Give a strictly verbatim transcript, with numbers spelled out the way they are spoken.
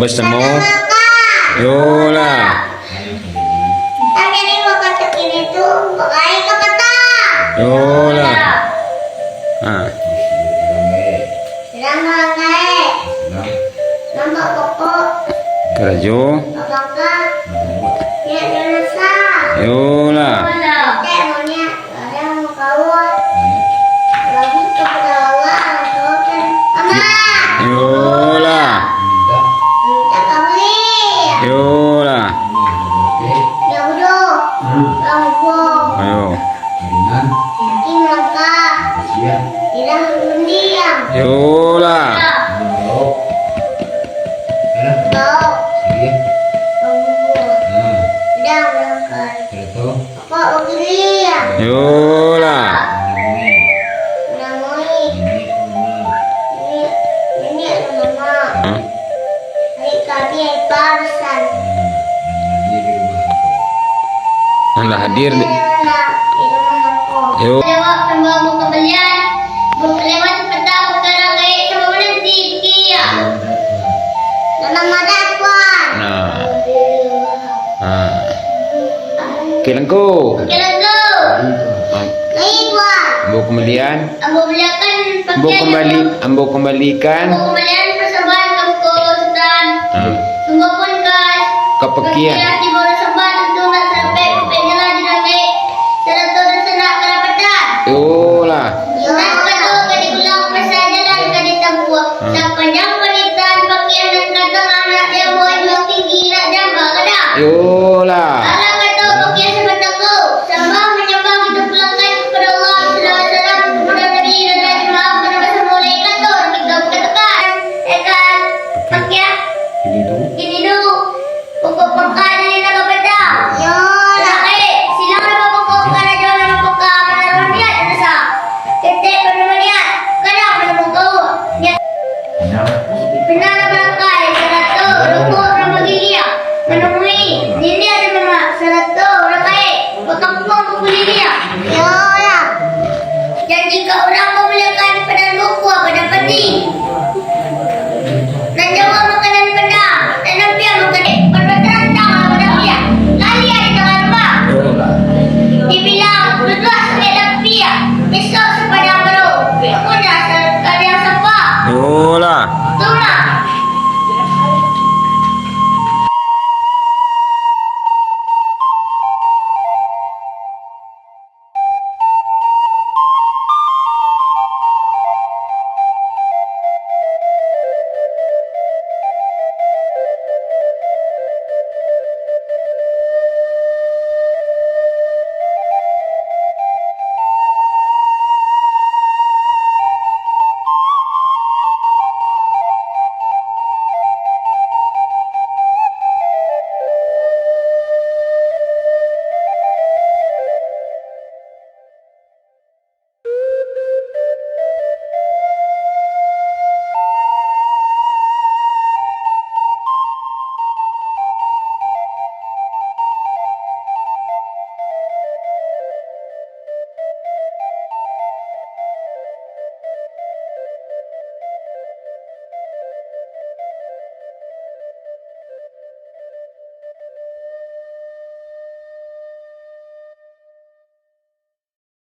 Basamo. Yolah. Yolah. Ha. Karajo. Yolah. Yolah. Yolah. Ayo. Yolah. Yolah. Hah? Nan lah hadir di. Yo. Lewat pembawa buku belian, lewat petang sekarang, eh, sama menanti dia. Dalam hadapan. Nah. Ha. Oke, Lengku. Oke, Lengku. Ha. Baik, Wan. Ambo kembalian. Ambo beliakan pakaian. Ambo kembali, ambo kembalikan. Ambo kembalian persembahan ka Ungku Sutan. Ha. Sungguahpun ka, ka pakian. Ka pakian tibo sambah tentu nak sampai pakian jelas di langit. Sarato dunsanak karapatan. Yolah. Nan kaduo ka digulang, pasajalan ka ditampuah. Ha. Sapanjang panitahan pakian nan gadang, anak diambo tinggi, nak jamba gadang. Yolah.